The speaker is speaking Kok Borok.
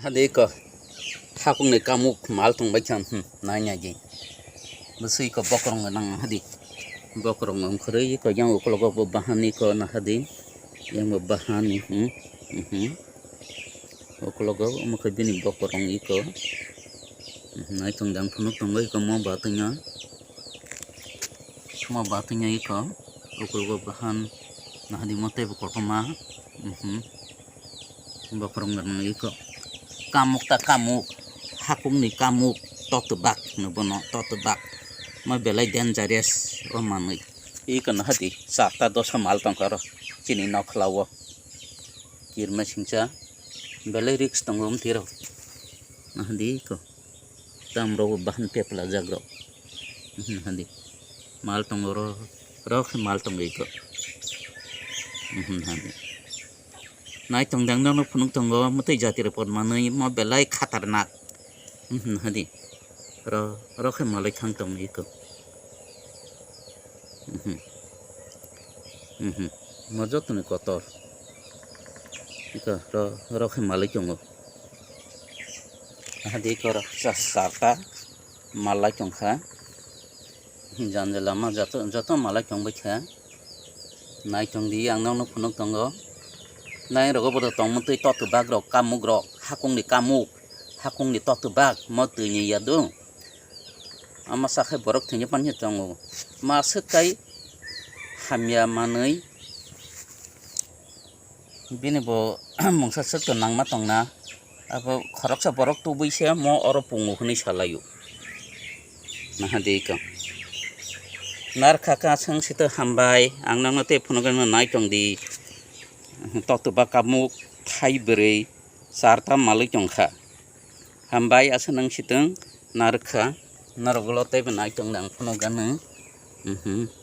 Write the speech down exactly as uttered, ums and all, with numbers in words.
Hadi ko hakung ni kamuk mal tong bai khan, hmm, nai nai di. Bwswi ko bokrong nang hadi. Bokrong nang khurui ko yang ukologo bo bahan ni ko na hadi. Yang bo bahan ni, hmm, hmm. Ukologo omo khe bini bokrong iko. Hmm, nai tong jang phunuk tong bai ko mo ba tanya. Mo ba tanya iko. Ukologo bahan na hadi mo tei bo kothoma. Hmm. Bokrong rang iko. Kamuk ta kamuk, hakung ni kamuk, totbak no bono, totbak. Ma belai dangerous o manwi. Iko no hadi, sarta dosa mal tongkha ro, chini nokla o. Kirma singcha, belai risk tongo umthi ro. Na hadi iko. Tam rok bahan pepla jak rok. Mhm, hadi. Mal tongo ro, ro khe mal tongo iko. Mhm, hadi. Nai tong dang nang phunuk tongo, mwtwi jati rok pot manwi mo belai khatarnak. Mhm, hadi. Ro, ro khe malai thang tongo iko. Mhm. Mhm. Mo joto ni kotor. Iko ro, ro khe malai tongo. Hadi iko ro sa-, sarta malai tongkha. Janjala ma joto, joto malai tong bai kha. Nai tong di, ang nokno phunuk tongo. Nai rogo bodo tong mutwi totwbak rok, kamuk rok, hakung ni kamuk, hakung ni totwbak, mo twi ni yadu. Ama sa khai borok thwngya pan khe tongo. Ma swk kai hamya manwi. Bini bo mungsa swk to nangma tongna. Abo khoroksa borok tubui se mo oro pungo hwnwi salaio. Naha de iko. Narkha ka chwng sito hambai, ang nokno tei phunukgwino nai tong di. Totwba kamuk thai bwrwi, charta malwi tongkha. Hambai asa nang sitwng narwkha, norok ulo teibo nai tong di ang phunukgwino. Mhm.